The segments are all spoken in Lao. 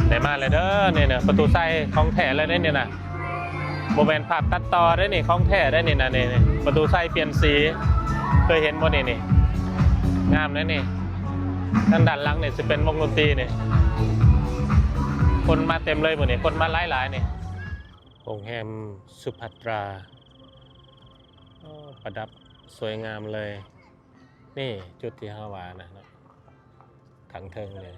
ໄດ້ມາແລ້ວເດີ ນີ້ນະ ປະຕູໄຊຂອງແທ້ເລີຍເດ້ນີ້ນະ ບໍ່ແມ່ນພາບຕັດຕໍ່ເດ້ນີ້ ຂອງແທ້ເດ້ນີ້ນະ ນີ້ ນີ້ ປະຕູໄຊປ່ຽນສີ ເຄີຍເຫັນບໍ່ນີ້ ນີ້ ງາມເດ້ນີ້. ທາງດ້ານຫຼັງນີ້ຊິເປັນວົງດົນຕີນີ້ ຄົນມາເຕັມເລີຍມື້ນີ້ ຄົນມາຫຼາຍໆນີ້. ໂຮງແຮມສຸພັດຕາ ໂອ້ ປະດັບສວຍງາມເລີຍ. ນີ້ຈຸດທີ່ເຮົາວ່ານະເນາະ ທາງເທິງນີ້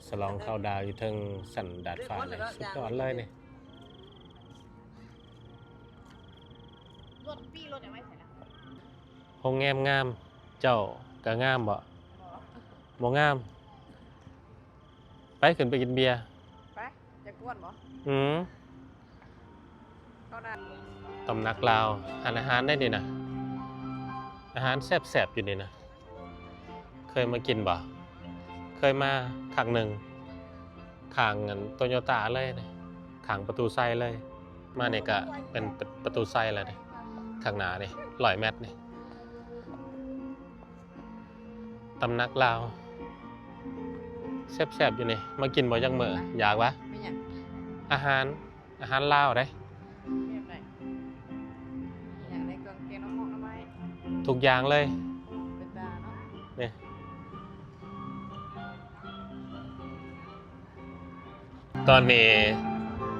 ສະຫຼອງເຂົ້າດາວຢູ່ເທິງຊັ້ນດາດຟ້ານີ້ ສຸດຍອດເລີຍນີ້. ລົດປີ້ລົດຫຍັງໄວ້ໃສລະ? ໂຮງແຮມງາມ ເຈົ້າກະງາມບໍ່? ບໍ່ ບໍ່ງາມ. ໄປ ຂຶ້ນໄປກິນເບຍ ໄປ. ຢາກກວນບໍ່? ອືມ ເຂົ້າໜ້າ ຕຳໜັກລາວ ຮ້ານອາຫານໄດ໋ນີ້ນະ ອາຫານແຊບໆຢູ່ນີ້ນະ. ເຄີຍມາກິນບໍ່? ເຄີຍມາຄັ້ງໜຶ່ງ ຂ້າງອັນໂຕໂຍຕ້າເລີຍ ຂ້າງປະຕູໄຊເລີຍ. ມານີ້ກະເປັນປະຕູໄຊແລ້ວນີ້ ຂ້າງໜ້ານີ້ຮ້ອຍແມັດນີ້. ຕຳໜັກລາວ ແຊບໆຢູ່ນີ້ ມາກິນບໍ່ຈັກມື້? ຢາກວະ? ແມ່ນຫຍັງ? ອາຫານ ອາຫານລາວເດ້. ແບບໃດ? ຢາກໄດ້ເຄື່ອງແກງໜໍ່ເໝາະໜໍ່ໄມ້ ທຸກຢ່າງເລີຍ. ເປັນຕາເນາະ ນີ້. ຕອນນີ້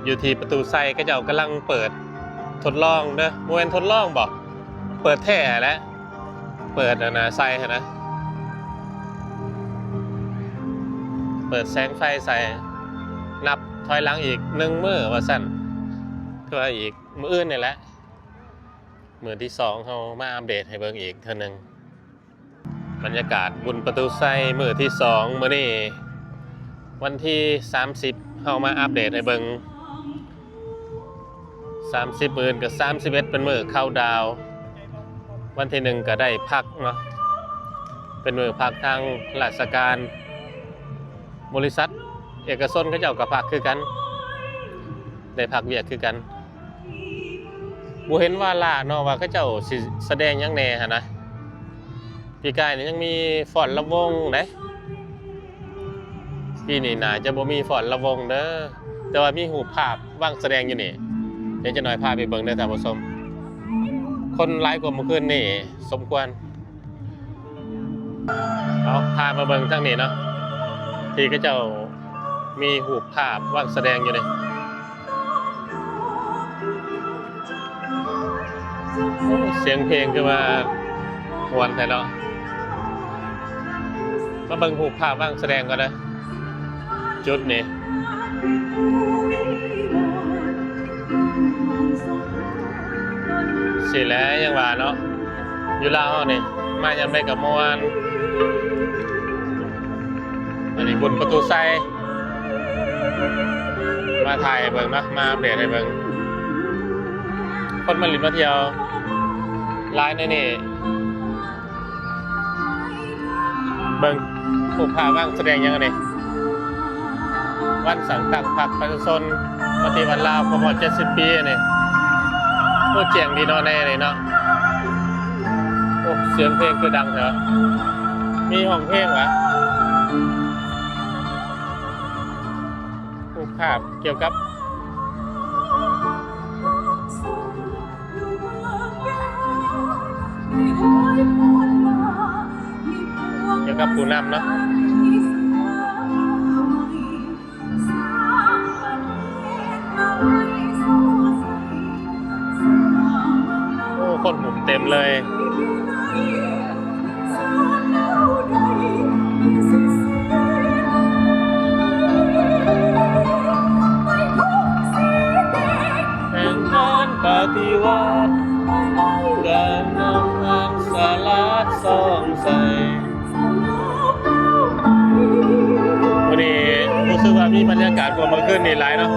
ຢູ່ທີ່ປະຕູໄຊ ເຂົາເຈົ້າກຳລັງເປີດທົດລອງເດີ ບໍ່ແມ່ນທົດລອງບໍ ເປີດແທ້ແຫຼະ ເປີດອັນນະໃສ່ຫັ້ນນະ ເປີດແສງໄຟໃສ່ ນັບຖອຍຫຼັງອີກໜຶ່ງມື້ວ່າຊັ້ນ ຄືວ່າອີກມື້ອື່ນນີ້ແຫຼະ ມື້ທີສອງເຮົາມາອັບເດດໃຫ້ເບິ່ງອີກເທື່ອໜຶ່ງ. ບັນຍາກາດບຸນປະຕູໄຊມື້ທີສອງ ມື້ນີ້ວັນທີສາມສິບ ເຮົາມາອັບເດດໃຫ້ເບິ່ງ ສາມສິບ ມື້ອື່ນກໍສາມສິບເອັດ ເປັນມື້ເຄົາດາວ ວັນທີໜຶ່ງກໍໄດ້ພັກເນາະ ເປັນມື້ພັກ ທາງລາຊະການ ບໍລິສັດເອກະຊົນເຂົາເຈົ້າກໍພັກຄືກັນ ໄດ້ພັກວຽກຄືກັນ. ບໍ່ເຫັນວ່າລາເນາະ ວ່າເຂົາເຈົ້າຊິສະແດງຫຍັງແດ່ຫັ້ນນະ. ປີກາຍນີ້ຍັງມີຟ້ອນລຳວົງເດ້ ປີນີ້ໜ້າຈະບໍ່ມີຟ້ອນລຳວົງເດີ ແຕ່ວ່າມີຮູບພາບວາງສະແດງຢູ່ນີ້ ດຽວຈັກໜ້ອຍພາໄປເບິ່ງເດີທ່ານຜູ້ຊົມ. ຄົນຫຼາຍກວ່າມື້ຄືນນີ້ສົມຄວນ. ເອົາ ພາມາເບິ່ງທາງນີ້ເນາະ ທີ່ເຂົາເຈົ້າມີຮູບພາບວາງສະແດງຢູ່ນີ້. ໂອ້ ສຽງເພງຄືວ່າມ່ວນແທ້ເນາະ. ມາເບິ່ງຮູບພາບວາງສະແດງກ່ອນເດີ ຈຸດນີ້. ຊີ້ແຫຼະ ຍັງວ່າເນາະ ຢູ່ລາວເຮົານີ້ ມາຍາມໃດກໍມ່ວນ. ອັນນີ້ບຸນປະຕູໄຊ ມາຖ່າຍໃຫ້ເບິ່ງເນາະ ມາອັບເດດໃຫ້ເບິ່ງ. ຄົນມາຫຼິ້ນມາທ່ຽວຫຼາຍໃນນີ້. ເບິ່ງຮູບພາບວາງສະແດງຫຍັງອັນນີ້ ວັນສ້າງຕັ້ງພັກປະຊາຊົນປະຕິວັດລາວ ຄົບຮອບເຈັດສິບປີນີ້. ໂອ້ ແຈ້ງດີເນາະ ແນວນີ້ເນາະ. ໂອ້ ສຽງເພງຄືດັງແທ້ວະ ມີຮ້ອງເພງຫວາ? ຮູບພາບກ່ຽວກັບ ກ່ຽວກັບຜູ້ນຳເນາະ. ໂອ້ ຄົນຫຸ້ມເຕັມເລີຍ. ແຫ່ງການປະຕິວັດ ການນຳອັນສະຫຼາດສ່ອງໃສ. ມື້ນີ້ຮູ້ສຶກວ່າມີບັນຍາກາດກວ່າເມື່ອຄືນນີ້ຫຼາຍເນາະ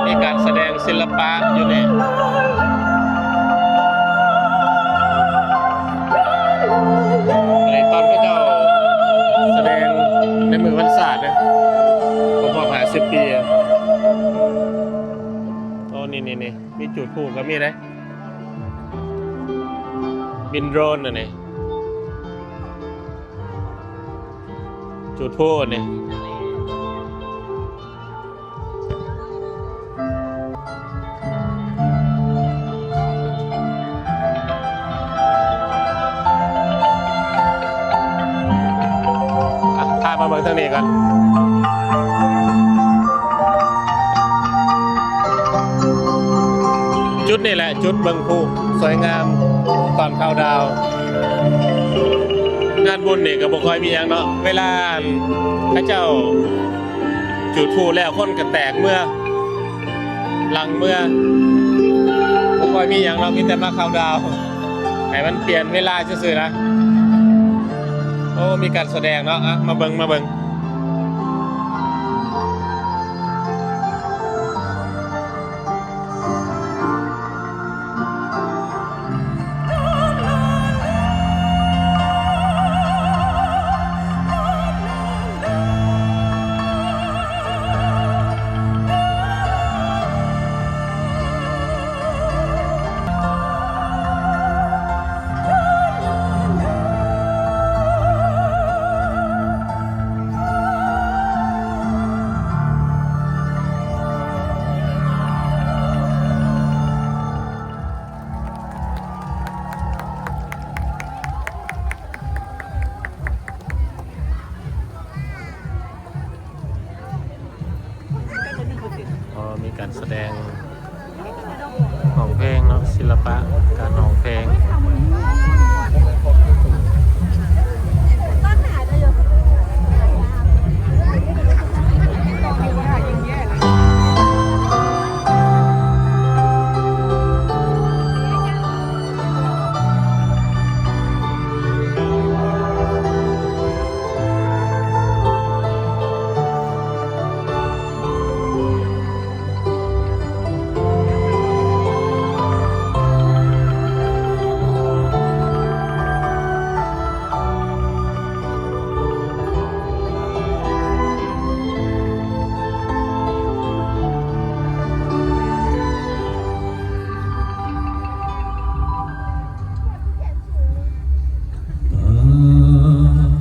ມີການສະແດງສິລະປະຢູ່ນີ້. ອັນນີ້ຕອນເຂົາເຈົ້າສະແດງໃນມື້ວັນຊາດເດ້ ຄົບຮອບຫ້າສິບປີ. ໂອ້ ນີ້ໆໆ ມີຈູດພູກໍມີເດ້. ບິນໂດຣນອັນນີ້. ຈຸດພູນີ້ ອ່ະ ພາມາເບິ່ງທາງນີ້ກ່ອນ. ຈຸດນີ້ແຫຼະ ຈຸດເບິ່ງພູສວຍງາມຕອນເຄົາດາວ. ງານບຸນນີ້ກໍບໍ່ຄ່ອຍມີຫຍັງເນາະ ເວລາ ເຂົາເຈົ້າ ຈຸດພູແລ້ວຄົນກໍແຕກເມືອ ຫຼັ່ງເມືອ ບໍ່ຄ່ອຍມີຫຍັງເນາະ ມີແຕ່ມາເຄົາດາວ ໃຫ້ມັນປ່ຽນເວລາຊື່ໆນະ. ໂອ້ ມີການສະແດງເນາະ ອ່ະ ມາເບິ່ງ ມາເບິ່ງ. ອໍ ມີການສະແດງຮ້ອງເພງເນາະ ສິລະປະການຮ້ອງເພງ.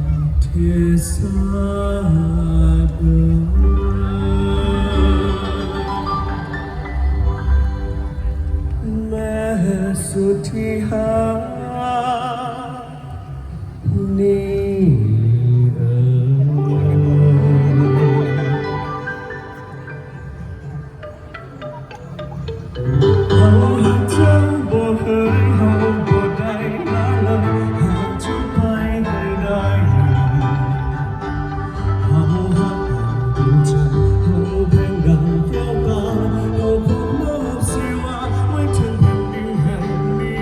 ປະເທດຊາດເອີຍ ແມ່ສຸດທີ່ຮັກນີ້ເອີຍ. ເຮົາຮັກເຈົ້າບໍ່ເຄີຍ ເຮົາບໍ່ໄດ້ລະເລີຍ ຫາກຈະໄປໃຫ້ໄດ້ ເຮົາຮັກກັນເປັນໃຈ ເຮົາແພງດັ່ງແກ້ວຕາ ເຮົາຄົງມອບຊີວາໄວ້ເທິງແຜ່ນດິນແຫ່ງນີ້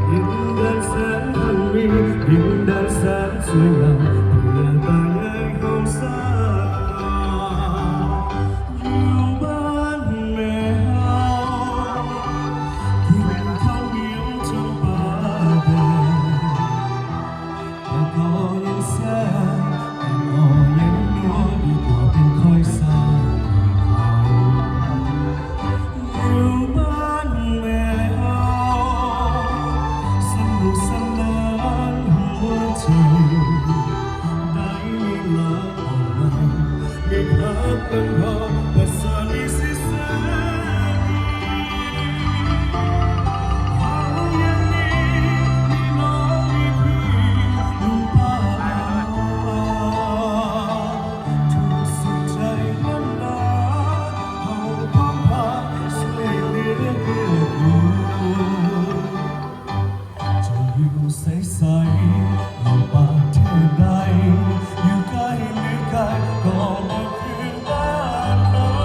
ດິນແດນແສນພັນໝີ ດິນແດນແສນສວຍງາມ ເພື່ອຕາໃຫຍ່ເຮົາສາ ຢູ່ບ້ານແມ່ເຮົາ ກິນເຂົ້າໜຽວຈຳປາແດງ ແຕ່ກໍຍັງແຊບ ແຕ່ກໍຍັງນົວ ດີກວ່າເປັນຂ້ອຍສາເຂົາ. ຢູ່ບ້ານແມ່ເຮົາ ສະໜຸກສະໜານຫົວໃຈ ໄດ້ມີມາ ເຈົ້າຢູ່ໃສໆ ຢູ່ປະເທດໃດ ຢູ່ໃກ້ຫຼືໄກ ກໍບໍ່ຄືບ້ານເຮົາ.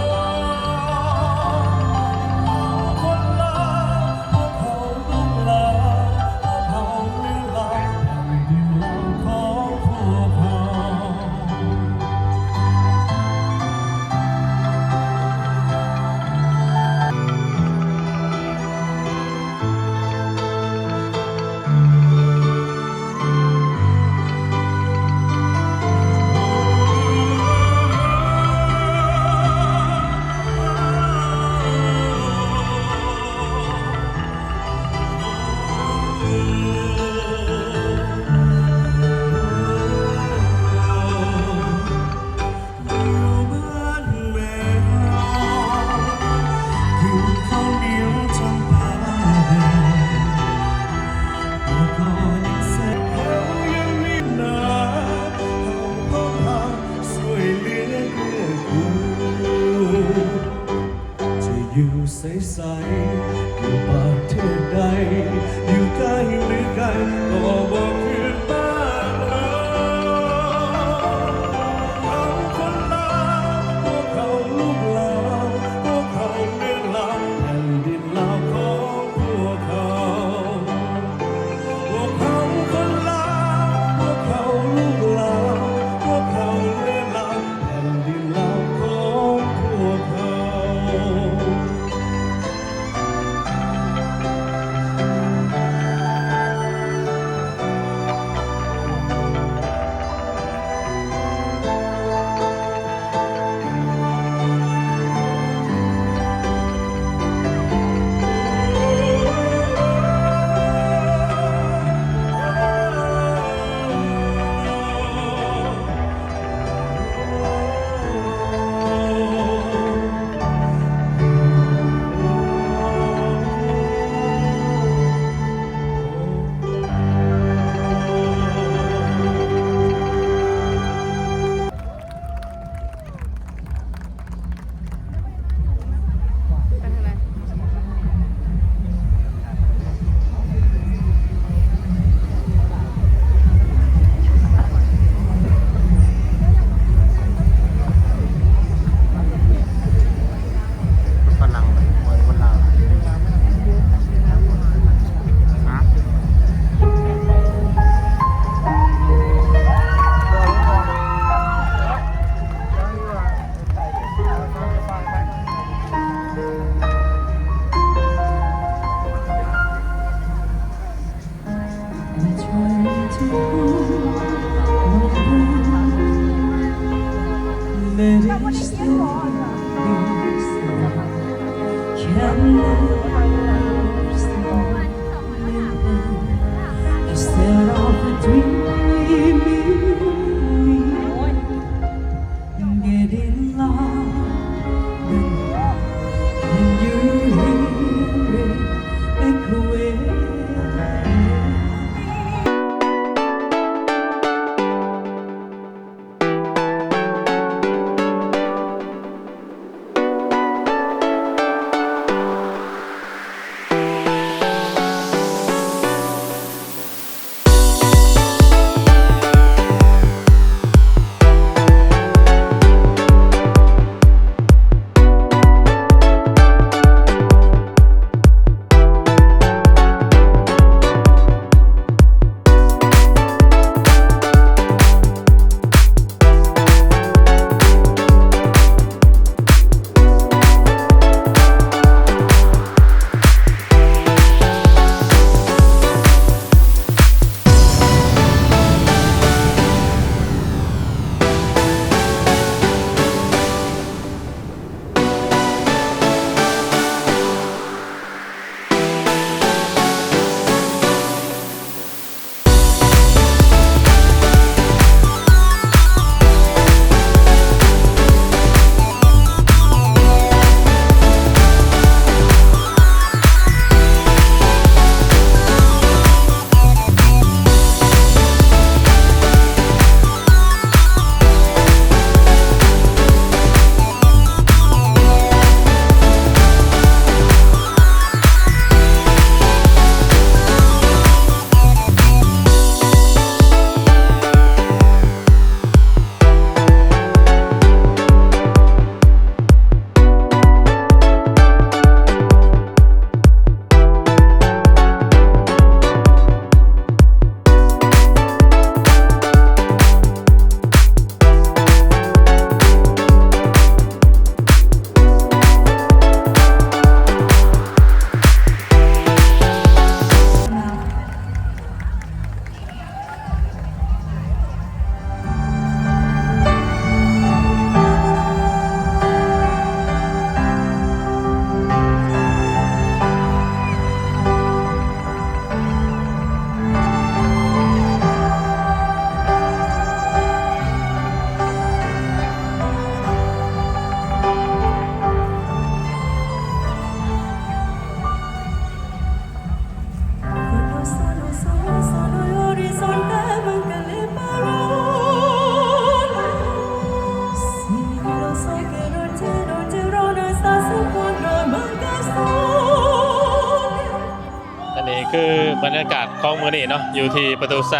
ບັນຍາກາດຂອງມື້ນີ້ເນາະ ຢູ່ທີ່ປະຕູໄຊ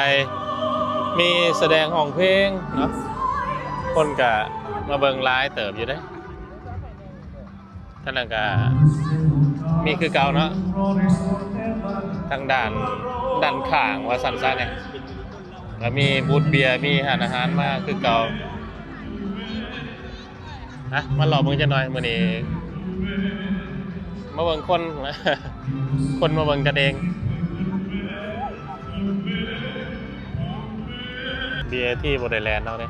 ມີສະແດງຮ້ອງເພງເນາະ ຄົນກະມາເບິ່ງຫຼາຍເຕີບຢູ່ເດ້. ທາງນັ້ນກະມີຄືເກົ່າເນາະ ທາງດ້ານ ດ້ານຂ້າງວ່າຊັ້ນຊະນີ້ ກະມີບູດເບຍ ມີຮ້ານອາຫານມາຄືເກົ່າ. ມາເລາະເບິ່ງຈັກໜ່ອຍ ມື້ນີ້ມາເບິ່ງຄົນ ຄົນມາເບິ່ງກັນເອງ. ວີໄອພີບໍ່ໄດ້ແລ່ນເນາະນີ້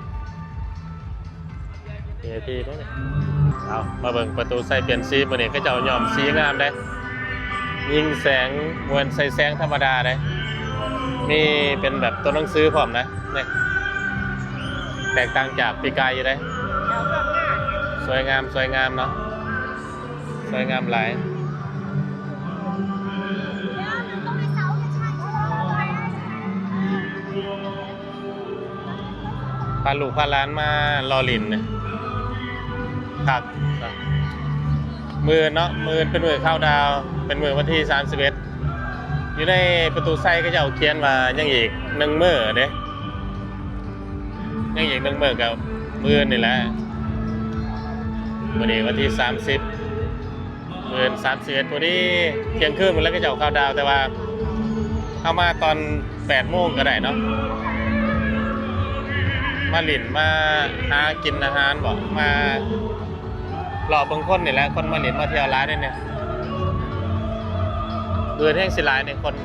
ວີໄອພີເດ້. ເອົາ ມາເບິ່ງປະຕູໄຊປ່ຽນສີ ມື້ນີ້ເຂົາເຈົ້າຍ້ອມສີງາມເດ້ ຍິງແສງ ບໍ່ແມ່ນໃສ່ແສງທຳມະດາເດ້ ມີເປັນແບບຕົວໜັງສືພ້ອມນະ. ນີ້ ແຕກຕ່າງຈາກປີກາຍຢູ່ເດ້. ສວຍງາມ ສວຍງາມເນາະ ສວຍງາມຫຼາຍ. ພາລູກພາຫຼານມາເລາະຫຼິ້ນ ຄັກ. ມື້ອື່ນເນາະ ມື້ອື່ນເປັນມື້ເຄົາດາວ ເປັນມື້ວັນທີສາມສິບເອັດ. ຢູ່ໃນປະຕູໄຊເຂົາເຈົ້າຂຽນວ່າຍັງອີກໜຶ່ງມື້ເດ້ ຍັງອີກໜຶ່ງມື້ກະມື້ອື່ນນີ້ແຫຼະ. ມື້ນີ້ວັນທີສາມສິບ ມື້ອື່ນສາມສິບເອັດ ພໍດີທ່ຽງຄືນພຸ້ນແຫຼະ ເຂົາເຈົ້າເຄົາດາວ ແຕ່ວ່າເຮົາມາຕອນແປດໂມງກະໄດ້ເນາະ ມາຫຼິ້ນ ມາຫາກິນອາຫານບໍ ມາ ເລາະເບິ່ງຄົນນີ້ແຫຼະ ຄົນມາຫຼິ້ນມາທ່ຽວຫຼາຍເດ້ນີ້ ມື້ອື່ນແຮ່ງຊິຫຼາຍນີ້ຄົນ.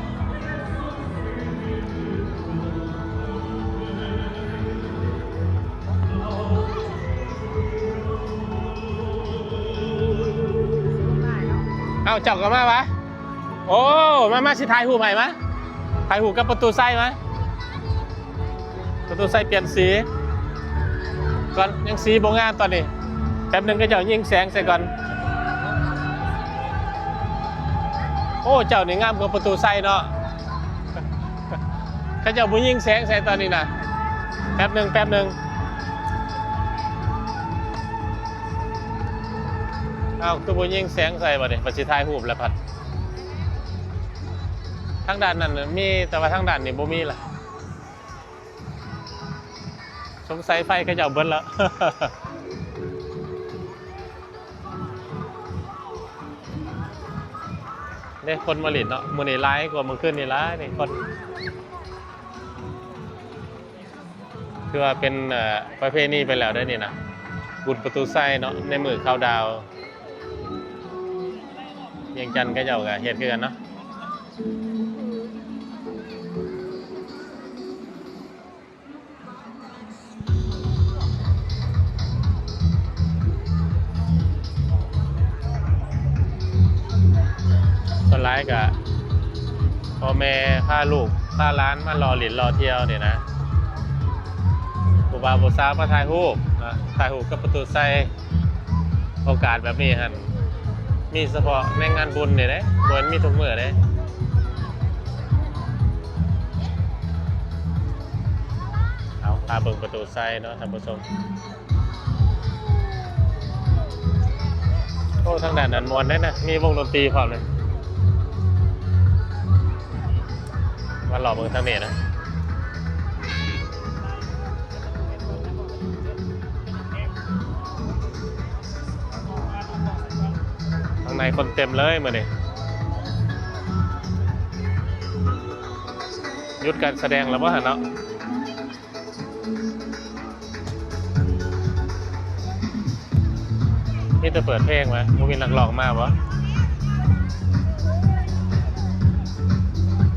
ເອົ້າ ເຈົ້າກະມາຫວາ? ໂອ້ ມາ ມາ ຊິຖ່າຍຮູບໃຫ້ ມາ ຖ່າຍຮູບກັບປະຕູໄຊ ມາ. ປະຕູໄຊປ່ຽນສີກ່ອນ ຍັງສີບໍ່ງາມຕອນນີ້ ແປັບໜຶ່ງເຂົາເຈົ້າຍິງແສງໃສ່ກ່ອນ. ໂອ້ ເຈົ້ານີ້ງາມກວ່າປະຕູໄຊເນາະ ເຂົາເຈົ້າບໍ່ຍິງແສງໃສ່ຕອນນີ້ນະ. ແປັບໜຶ່ງ ແປັບໜຶ່ງ ເອົ້າ ຄືບໍ່ຍິງແສງໃສ່ບາດນີ້ ບາດຊິຖ່າຍຮູບແລ້ວພັດ. ທາງດ້ານນັ້ນມີ ແຕ່ວ່າທາງດ້ານນີ້ບໍ່ມີລະ. ສົງໄສໄຟເຂົາເຈົ້າເບິດແລ້ວ ເດ້ ຄົນມາຫຼິ້ນເນາະ ມື້ນີ້ຫຼາຍກວ່າມື້ຄືນນີ້ຫຼາຍນີ້ຄົນ. ຖືວ່າເປັນ ເອີ ປະເພນີໄປແລ້ວເດ້ນີ້ນະ ບຸນປະຕູໄຊເນາະ ໃນມື້ເຄົາດາວ. ວຽງຈັນເຂົາເຈົ້າກະເຮັດຄືກັນເນາະ. ສ່ວນຫຼາຍກະພໍ່ແມ່ພາລູກພາຫຼານມາເລາະຫຼິ້ນເລາະທ່ຽວນີ້ນະ ຜູ້ບ່າວຜູ້ສາວມາຖ່າຍຮູບນະ ຖ່າຍຮູບກັບປະຕູໄຊ. ໂອກາດແບບນີ້ຫັ້ນ ມີສະເພາະໃນງານບຸນນີ້ເດ້ ບໍ່ແມ່ນມີທຸກມື້ເດ້. ເອົາ ພາເບິ່ງປະຕູໄຊເນາະທ່ານຜູ້ຊົມ. ໂອ້ ທາງດ້ານນັ້ນມ່ວນເດ້ນະ ມີວົງດົນຕີພ້ອມເດ້. ມາເລາະເບິ່ງທາງນີ້ນະ. ທາງໃນຄົນເຕັມເລີຍມື້ນີ້ ຢຸດການສະແດງແລ້ວບໍ່ຫັ້ນເນາະ? ມີແຕ່ເປີດເພງວະ ບໍ່ມີນັກຮ້ອງມາບໍ່? ເ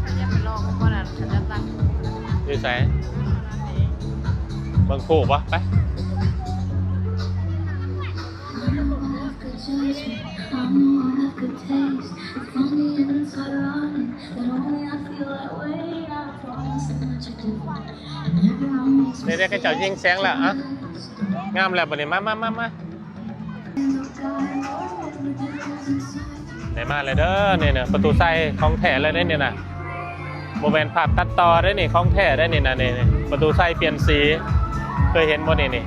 ຂົາຈະໄປຮ້ອງບໍ່ນັ້ນ ເຂົາຈະຕັ້ງ ຢູ່ໃສ? ເບິ່ງຄູ່ບໍ່? ໄປ. ນີ້ເດ້ ເຂົາເຈົ້າຍິງແສງແລ້ວ ອະ ງາມແລ້ວບາດນີ້ ມາ ມາ ມາ ມາ. ໄດ້ມາແລ້ວເດີ ນີ້ນະ ປະຕູໄຊຂອງແທ້ເລີຍເດ້ນີ້ນະ ບໍ່ແມ່ນພາບຕັດຕໍ່ເດ້ນີ້ ຂອງແທ້ເດ້ນີ້ນະ ນີ້ ປະຕູໄຊປ່ຽນສີ ເຄີຍເຫັນບໍ່ນີ້ ນີ້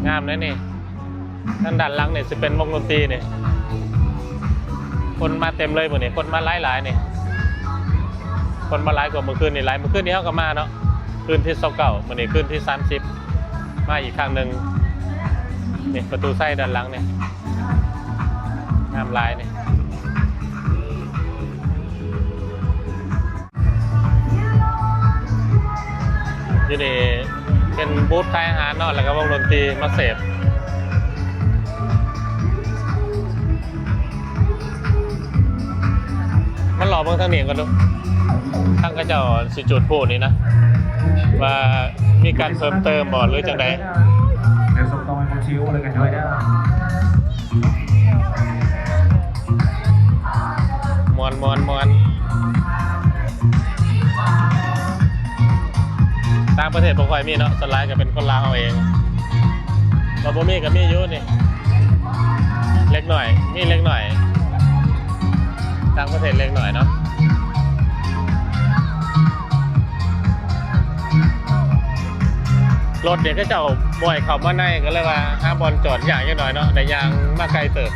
ງາມເດ້ນີ້. ທາງດ້ານຫຼັງນີ້ຊິເປັນວົງດົນຕີນີ້ ຄົນມາເຕັມເລີຍມື້ນີ້ ຄົນມາຫຼາຍໆນີ້. ຄົນມາຫຼາຍກວ່າມື້ຄືນນີ້ຫຼາຍ. ມື້ຄືນນີ້ເຮົາກໍມາເນາະ ຄືນທີຊາວເກົ້າ ມື້ນີ້ຄືນທີສາມສິບ ມາອີກຄັ້ງໜຶ່ງ. ນີ້ປະຕູໄຊດ້ານຫຼັງນີ້ ງາມຫຼາຍນີ້. ຢູ່ນີ້ເປັນບູດຂາຍອາຫານເນາະ ແລ້ວກໍວົງດົນຕີມາເສບ. ມາລໍເບິ່ງທາງນີ້ກ່ອນດູ ທາງເຂົາເຈົ້າຊິຈູດພລຸນີ້ນະ ວ່າມີການເພີ່ມເຕີມບໍ່ ຫຼືຈັ່ງໃດ. ມ່ວນໆໆ ຕ່າງປະເທດບໍ່ຄ່ອຍມີເນາະ ສ່ວນຫຼາຍກໍເປັນຄົນລາວເຮົາເອງ. ວ່າບໍ່ມີກໍມີຢູ່ນີ້ ເລັກນ້ອຍ ມີເລັກນ້ອຍ ຕ່າງປະເທດເລັກນ້ອຍເນາະ. ລົດນີ້ເຂົາເຈົ້າບໍ່ໃຫ້ເຂົ້າມາໃນ ກໍເລີຍວ່າຫາບ່ອນຈອດຍາກຈັກໜ້ອຍເນາະ ໄດ້ຍ່າງມາໄກເຕີບ.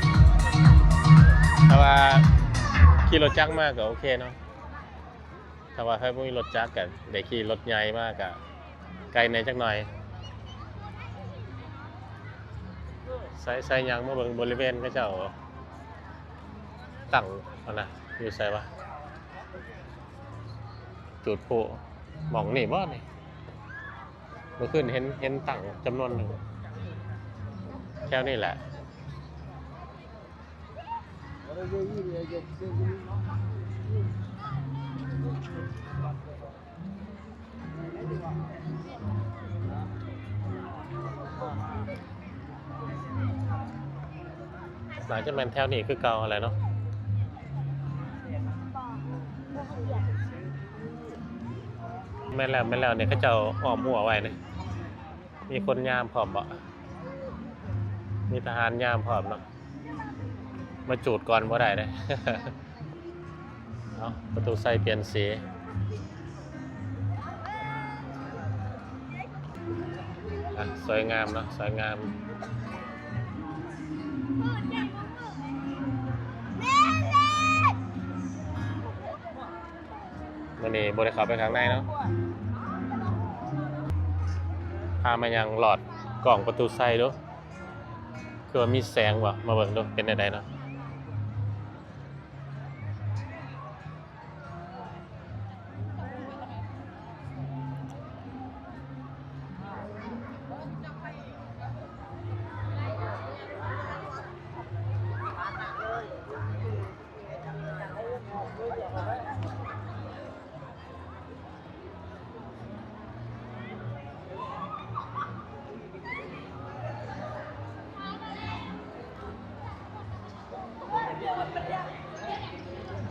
ແຕ່ວ່າຂີ່ລົດຈັກມາກໍໂອເຄເນາະ. ຖ້າວ່າໃຜບໍ່ມີລົດຈັກກໍໄດ້ຂີ່ລົດໃຫຍ່ມາ ກໍໄກແດ່ຈັກໜ້ອຍ. ໃສໆ ຍ່າງມາເບິ່ງບໍລິເວນເຂົາເຈົ້າຕັ້ງຫັ້ນນະ ຢູ່ໃສວະ ຈູດພລຸ ໝ່ອງນີ້ບໍ່ນີ້? ເມື່ອຄືນເຫັນ ເຫັນຕັ້ງຈຳນວນໜຶ່ງ ແຖວນີ້ແຫຼະ. ໜ້າຈະແມ່ນແຖວນີ້ຄືເກົ່າຫັ້ນແຫຼະເນາະ. ແມ່ນແລ້ວ ແມ່ນແລ້ວ ນີ້ເຂົາເຈົ້າອ້ອມຮົ້ວໄວ້ນີ້ ມີຄົນຍາມພ້ອມບໍ? ມີທະຫານຍາມພ້ອມເນາະ. ມາຈູດກ່ອນບໍ່ໄດ້ເດ້. ເອົາ ປະຕູໄຊປ່ຽນສີ ອ່ະ ສວຍງາມເນາະ ສວຍງາມ. ມື້ນີ້ບໍ່ໄດ້ເຂົ້າໄປຂ້າງໃນເນາະ. ພາມາຍ່າງລອດກ້ອງປະຕູໄຊດູ ຄືວ່າມີແສງບໍ່? ມາເບິ່ງດູ ເປັນແນວໃດເນາະ?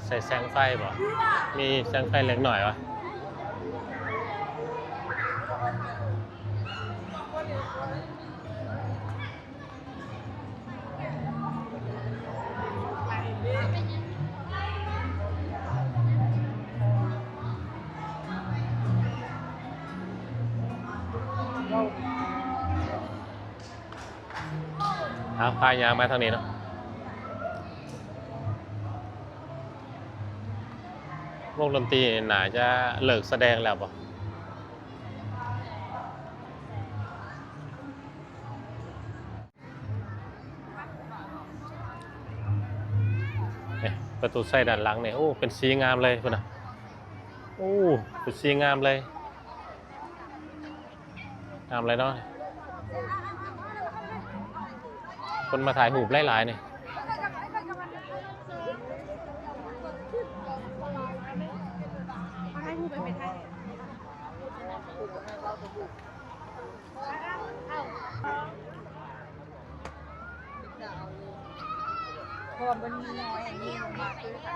ໃສ່ແສງໄຟບໍ່? ມີແສງໄຟເລັກນ້ອຍວະ? ເອົາ ພາຍ່າງມາທາງນີ້ເນາະ. ວົງດົນຕີໜ້າຈະເລີກສະແດງແລ້ວບໍ່? ເອີ ປະຕູໄຊດ້ານຫຼັງນີ້ ໂອ້ ເປັນສີງາມເລີຍພຸ້ນນະ. ໂອ້ ເປັນສີງາມເລີຍ. ງາມເລີຍເນາະ. ຄົນມາຖ່າຍຮູບຫຼາຍໆນີ້. ເພາະວ່າມັນມີນ້ອຍ ອັນນີ້ລົງມາຄືກັນ.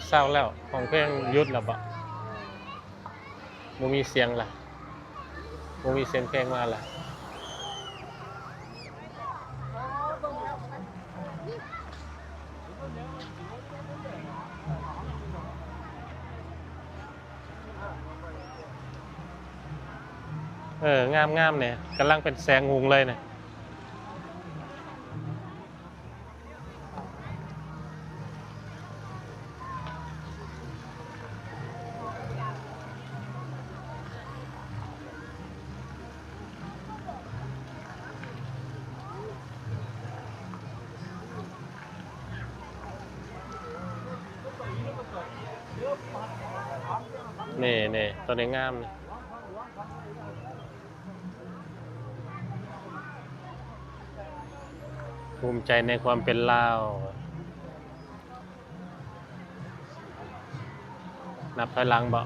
ເຊົາແລ້ວ ຫ້ອງເພງຢຸດແລ້ວບໍ? ບໍ່ມີສຽງລະ ບໍ່ມີສຽງເພງມາລະ. ເ ເອີ ງາມໆ ນີ້ ກຳລັງເປັນແສງຮຸ່ງເລີຍນີ້. ນີ້ໆ ໂຕນີ້ງາມ. ພູມໃຈໃນຄວາມເປັນລາວ. ນັບຖອຍຫຼັງບໍ?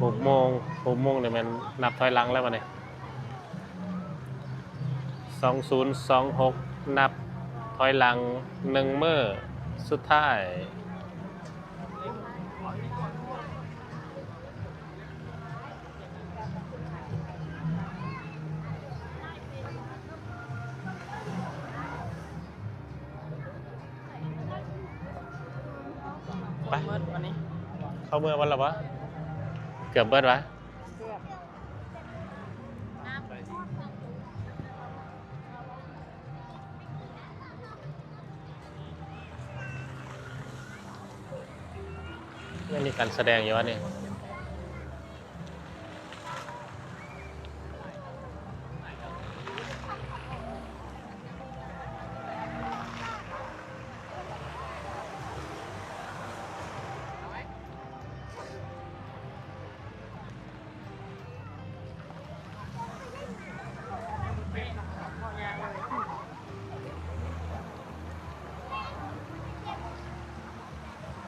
ຫົກໂມງ ຫົກໂມງນີ້ແມ່ນນັບຖອຍຫຼັງແລ້ວບັດນີ້. ສອງສູນສອງຫົກ ນັບຖອຍຫຼັງໜຶ່ງມື້ສຸດທ້າຍ. ໄປ ເຂົ້າເມືອງໝົດແລ້ວບໍ່? ເກືອບເບິດຫວາ? ເກືອບ. ຍັງມີການສະແດງຢູ່ຫວານີ້?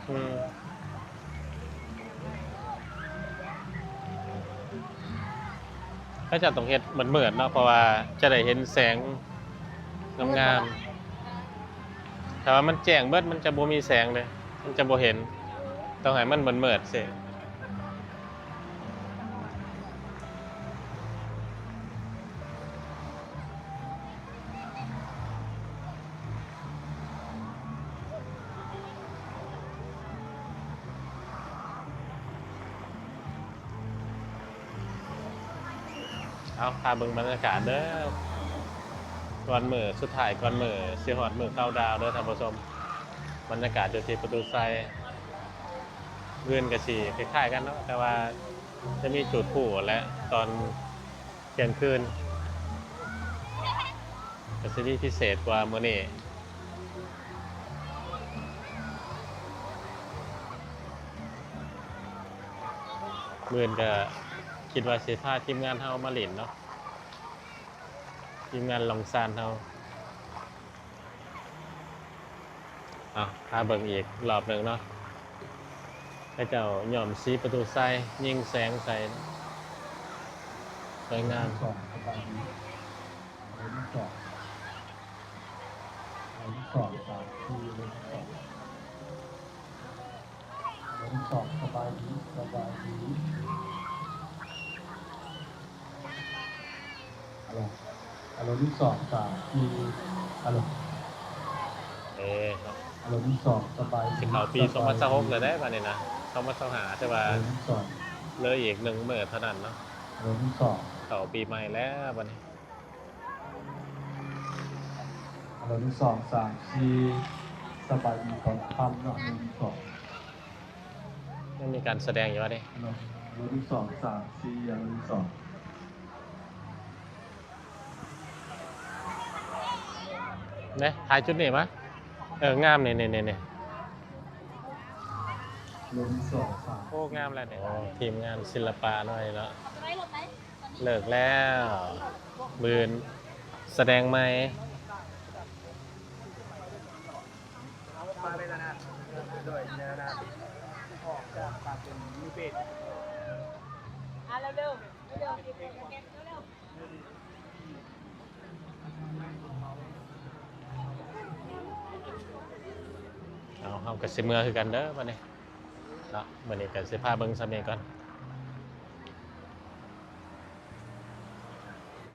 ອືມ ເຂົາເຈົ້າຕ້ອງເຮັດມືດໆ ເນາະ ເພາະວ່າຈະໄດ້ເຫັນແສງງາມໆ. ຖ້າວ່າມັນແຈ້ງເບິດ ມັນຈະບໍ່ມີແສງເດ້ ມັນຈະບໍ່ເຫັນ. ຕ້ອງໃຫ້ມັນມືດໆ ຊີ້. ເອົາ ພາເບິ່ງບັນຍາກາດເດີ ກ່ອນມື້ສຸດທ້າຍ ກ່ອນມື້ຊິຮອດມື້ເຄົາດາວເດີທ່ານຜູ້ຊົມ. ບັນຍາກາດຢູ່ທີ່ປະຕູໄຊ ມື້ອື່ນກໍຊິຄ້າຍໆກັນເນາະ ແຕ່ວ່າຈະມີຈູດພູແຫຼະ ຕອນທ່ຽງຄືນ ກໍຊິມີພິເສດກວ່າມື້ນີ້. ມື້ອື່ນກໍຄິດວ່າຊິພາທີມງານເຮົາມາຫຼິ້ນເນາະ ທີມງານລ່ອງຊານເຮົາ. ເອົາ ພາເບິ່ງອີກລອບໜຶ່ງເນາະ ເຂົາເຈົ້າຍ້ອມສີປະຕູໄຊ ຍິງແສງໃສ່ ສວຍງາມ. ສອງ ສະບາຍດີ ໜຶ່ງ ສອງ ໜຶ່ງ ສອງ ສາມ ສີ່ ໜຶ່ງ ສອງ. ອັນທີສອງ ສະບາຍດີ ສະບາຍດີ ອັນທີສອງ ສາມ ສີ່ ອັນທີ ເອີ ອັນທີສອງ ສະບາຍດີ ຊິເຂົ້າປີສອງພັນຊາວຫົກແລ້ວເດ້ ບາດນີ້ນະ ສອງພັນຊາວຫ້າ ແຕ່ວ່າເຫຼືອອີກໜຶ່ງມື້ເທົ່ານັ້ນເນາະ ອັນທີສອງ ເຂົ້າປີໃໝ່ແລ້ວບາດນີ້. ອັນທີສອງ ສາມ ສີ່ ສະບາຍດີຕອນຄ່ຳເນາະ ອັນທີສອງ ຍັງມີການສະແດງຢູ່ຫວານີ້? ອັນທີສອງ ສາມ ສີ່ ອັນທີສອງ ເດ້ ຖ່າຍຈຸດນີ້ມາ ເອີ ງາມ ນີ້ໆໆໆ ອັນທີສອງ ສາມ ໂອ້ ງາມແລ້ວນີ້ ໂອ້ ທີມງານສິລະປະເນາະ ເນາະ. ເລີກແລ້ວ ມື້ອື່ນສະແດງໃໝ່. ເອົາ ເຮົາກໍຊິເມືອຄືກັນເດີບັດນີ້ເນາະ ມື້ນີ້ກໍຊິພາເບິ່ງສ່ຳນີ້ກ່ອນ.